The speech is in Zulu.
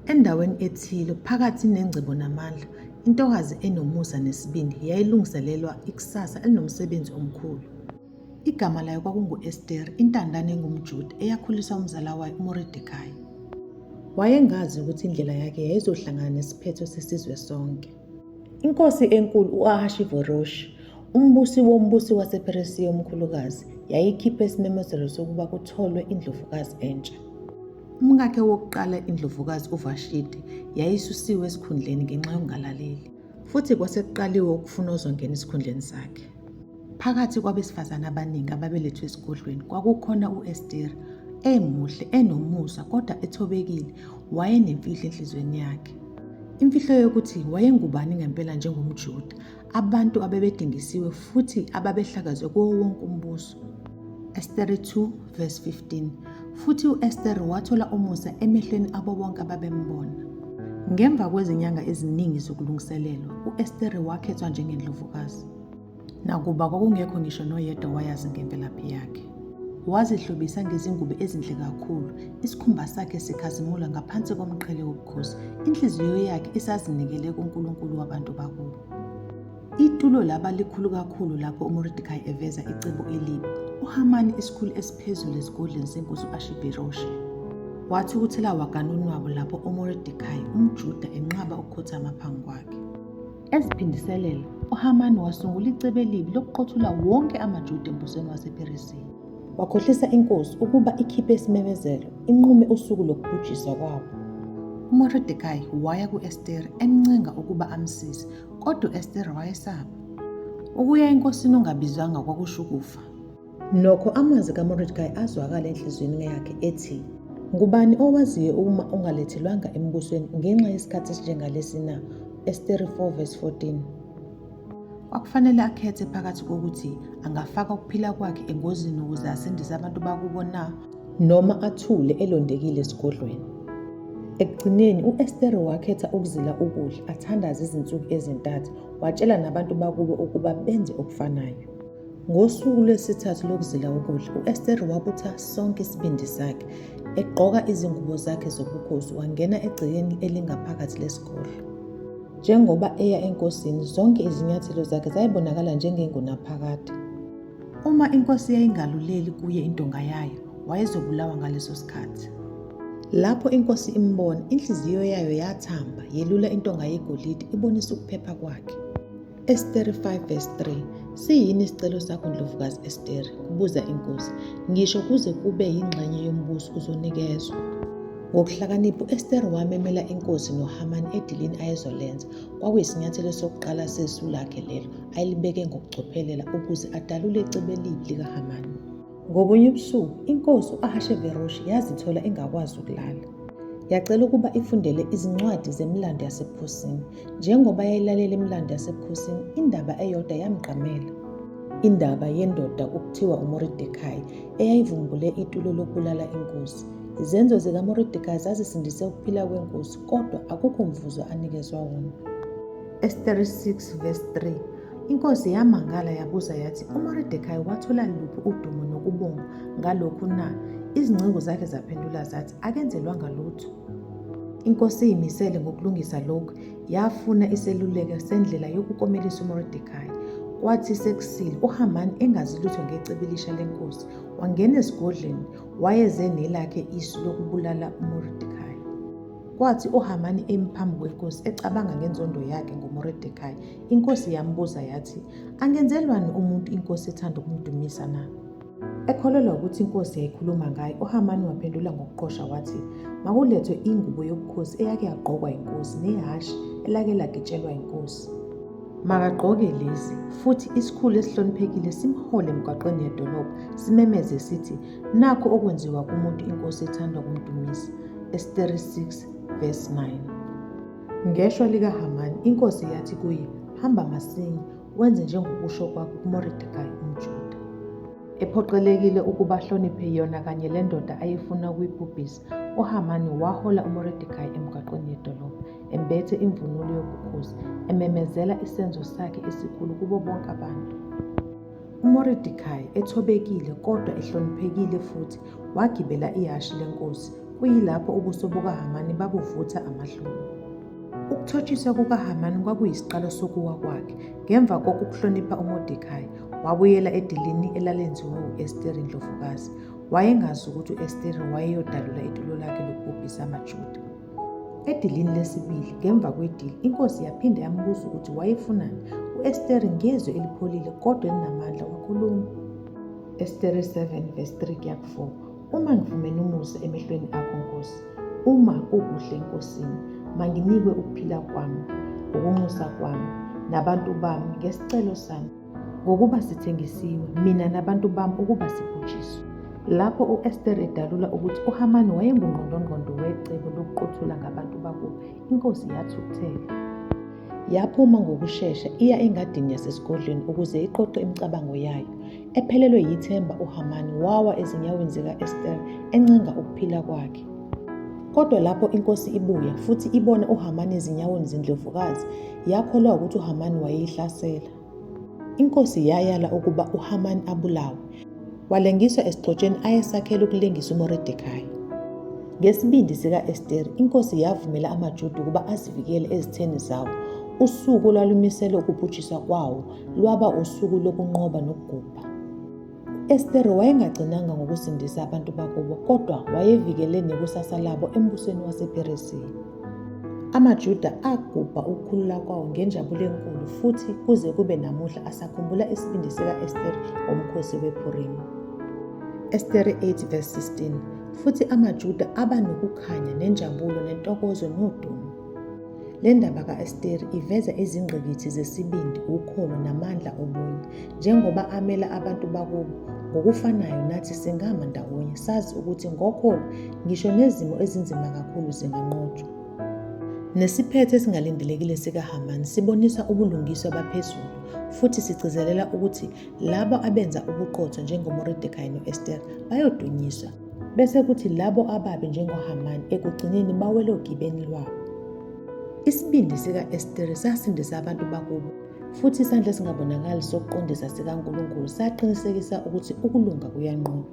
Endaweni ethile, phakathi nengcebo namandla, intokazi enomusa nesibindi yayilungiselelwa ikusasa elinomsebenzi omkhulu. Igama layo kwakungu-Esteri, intandane engumJuda eyakhuliswa umzala wayo uMoridekayi. Wayengazi ukuthi indlela yakhe yayizohlangana nesiphetho sesizwe sonke. Inkosi enkulu u-Ahashiveroshi, umbusi wombusi wasePheresiya omkhulukazi, yayikhiphe isimemezelo sokuba kutholwe indlovukazi entsha. Umkakhe wokuqala iNdlovukazi uVashiti yayisusiwe esikhundleni ngenxa yokungalaleli, futhi kwasekuqaliwe ukufuna ozongena esikhundleni sakhe. Phakathi kwabesifazane abaningi ababelethwe esigodlweni kwakukhona u-Esteri, emuhle, enomusa kodwa ethobekile, wayenemfihlo enhliziyweni yakhe. Imfihlo yokuthi wayengubani ngempela njengomJuda, abantu ababedingisiwe futhi ababehlakazwe kuwo wonke umbuso. Esteri 2 verse 15. Futhi u-Esteri wathola umusa emehlweni abo bonke ababembona. Ngemva kwezinyanga eziningi zokulungiselelwa, u-Esteri wakhethwa njengendlovukazi. Nakuba kwakungekho ngisho noyedwa owayazi ngemvelaphi yakhe. Wazihlobisa ngezingubo ezinhle kakhulu, isikhumba sakhe sikhazimula ngaphansi komqhele wobukhosi, inhliziyo yakhe isazinikele kuNkulunkulu wabantu bakubo. Itulo laba likhulu kakhulu lapho uMoridekayi eveza icebo elibi. UHamani, isikhulu esiphezulu esigodlweni senkosi u-Ashiveroshi, wathukuthela wagana unwabu lapho uMoridekayi, umJuda, enqaba ukukhothama phambi kwakhe. Eziphindiselela, uHamani wasungula icebo elibi lokuqothula wonke amaJuda embusweni wasePheresiya. Wakhohlisa inkosi ukuba ikhiphe isimemezelo, inqume usuku lokubhujiswa kwabo. UMoridekayi waya ku-Esteri emncenga ukuba amsize, Kodwa u-Esteri wayesaba. Ukuya enkosini ungabizwanga kwakusho ukufa. Nokho amazwi kaMoridekayi azwakala enhliziyweni yakhe ethi, Ngubani owaziyo uma ungalethelwanga embusweni ngenxa yesikhathi esinjengalesi na? Esteri 4 verse 14. Kwakufanele akhethe phakathi kokuthi angafaka ukuphila kwakhe engozini ukuze asindise abantu bakubo na, noma athule elondekile esigodlweni. Ekugcineni, u-Esteri wakhetha ukuzila ukudla, athandaze izinsuku ezintathu, watshela nabantu bakubo ukuba benze okufanayo. Ngosuku lwesithathu lokuzila ukudla, u-Esteri wabutha sonke isibindi sakhe, egqoka izingubo zakhe zobukhosi, wangena egcekeni elingaphakathi lesigodlo. Njengoba eya enkosini, zonke izinyathelo zakhe zayibonakala njengengunaphakade. Uma inkosi yayingaluleli kuye intonga yayo, wayezobulawa ngaleso sikhathi. Lapho inkosi imbona, inhliziyo yayo yathamba, yelula intonga yegolide ibonisa ukuphepha kwakhe. Esteri 5 verse 3. Siyini isicelo sakho ndlovukazi Esteri? kubuza inkosi. Ngisho kuze kube yingxenye yombuso uzonikezwa. Ngokuhlakanipha u-Esteri wamemela inkosi noHamani edilini ayezolenza. Kwakuyisinyathelo sokuqala sesu lakhe lelo ayelibeke ngokucophelela ukuze adalule icebo elibi likaHamani. Ngobunye ubusuku, inkosi u-Ahasheveroshi yazithola ingakwazi ukulala. Yacela ukuba ifundele izincwadi zemilando yasebukhosini. Njengoba yayilalela imilando yasebukhosini, indaba eyodwa yamgqamela. Indaba yendoda okuthiwa uMoridekayi eyayivumbule itulo lokubulala inkosi. Izenzo zikaMoridekayi zazisindise ukuphila kwenkosi, kodwa akukho mvuzo anikezwa wona. Esteri 6 verse 3. Inkosi yamangala yabuza yathi, uMoridekayi wathola luphi udumo nokubongwa ngalokhu na? Izinceku zakhe zaphendula zathi, akenzelwanga lutho. Inkosi iyimisele ngokulungisa lokhu, yafuna iseluleko sendlela yokukomelisa uMoridekayi. Kwathi sekusile, uHamani engazi lutho ngecebo elisha lenkosi, wangena esigodlweni, wayeze nelakhe isu lokubulala uMoridekayi. Kwathi uHamani emi phambi kwenkosi ecabanga ngenzondo yakhe ngoMoridekayi, inkosi yambuza yathi, Angenzelwani umuntu inkosi ethanda ukumdumisa na? Ekholelwa ukuthi inkosi yayikhuluma ngaye, uHamani waphendula ngokuqhosha wathi, Makulethwe ingubo yobukhosi eyake yagqokwa yinkosi nehhashi elake lagitshelwa yinkosi. Makagqoke lezi, futhi isikhulu esihloniphekile simhole emigwaqweni yedolobha, simemeze sithi, Nakhu okwenziwa kumuntu inkosi ethanda ukumdumisa. Esteri 6 verse 9. Ngeshwa likaHamani, inkosi yathi kuye, Hamba masinya, wenze njengokusho kwakho kuMoridekayi umJuda. Ephoqelekile ukuba ahloniphe yona kanye le ndoda ayefuna ukuyibhubhisa, uHamani wahola uMoridekayi emigwaqweni yedolobha, embethe imvunulo yobukhosi, ememezela isenzo sakhe esikhulu kubo bonke abantu. UMoridekayi, ethobekile kodwa ehloniphekile futhi, wagibela ihhashi lenkosi. kuyilapho ubuso bukaHamani babuvutha amahloni. Ukuthotshiswa kukaHamani kwakuyisiqalo sokuwa kwakhe. Ngemva kokuhlonipha uMordekayi, wabuyela edilini elalenziwe u-Esteri indlovukazi. Wayengazi ukuthi u-Esteri wayeyodalula itulo lakhe lokubhubhisa amaJuda. Edilini lesibili, ngemva kwedili, inkosi yaphinde yambuza ukuthi wayefunani. U-Esteri ngezwi elipholile kodwa elinamandla wakhuluma. Esteri 7 verse 3 kuya ku-4. Uma ngifumene umusa emehlweni akho nkosi, uma kukuhle enkosini, manginikwe ukuphila kwami ngokunxusa kwami nabantu bami ngesicelo sami, ngokuba sithengisiwe, mina nabantu bami ukuba sibhujiswe. Lapho u-Esteri edalula ukuthi uHamani wayengungqondongqondo wecebo lokuqothula ngabantu bakubo, inkosi yathukuthela. Yaphuma ngokushesha iya engadini yasesigodlweni ukuze iqoqe imicabango yayo. Ephelelwe yithemba uHamani wawa ezinyaweni zika-Esteri encenga ukuphila kwakhe. Kodwa lapho inkosi ibuya futhi ibona uHamani ezinyaweni zendlovukazi, yakholwa ukuthi uHamani wayeyihlasela. Inkosi yayala ukuba uHamani abulawe. Walengiswa esigxotsheni ayesakhele ukulengisa uMoridekayi. Ngesibindi sika-Esteri, inkosi yavumela amaJuda ukuba azivikele ezitheni zawo. Usuku olwalumiselwe ukubhujiswa kwawo lwaba usuku lokunqoba nokugubha. U-Esteri wayengagcinanga ngokusindisa abantu bakubo kodwa wayevikele nekusasa labo embusweni wasePheresiya. AmaJuda agubha ukukhulula kwawo ngenjabulo enkulu futhi kuze kube namuhla asakhumbula isibindi sika-Esteri ngomkhosi wePurimi. Esteri 8 verse 16. Futhi amaJuda aba nokukhanya nenjabulo nentokozo nodumo. Le ndaba ka-Esteri iveza izingqikithi zesibindi, ukholo namandla obunye. Njengoba amela abantu bakubo, ngokufanayo nathi singama ndawonye sazi ukuthi ngokholo ngisho nezimo ezinzima kakhulu zinganqotshwa. Nesiphetho esingalindelekile sikaHamani sibonisa ubulungiswa baphezulu futhi sigcizelela ukuthi labo abenza ubuqotho njengoMoridekayi no-Esteri bayodunyiswa, bese kuthi labo ababi njengoHamani ekugcineni bawele ogibeni lwabo. Isibindi sika-Esteri sasindisa abantu bakubo, futhi isandla esingabonakali sokuqondisa sikaNkulunkulu saqinisekisa ukuthi ukulunga kuyanqoba.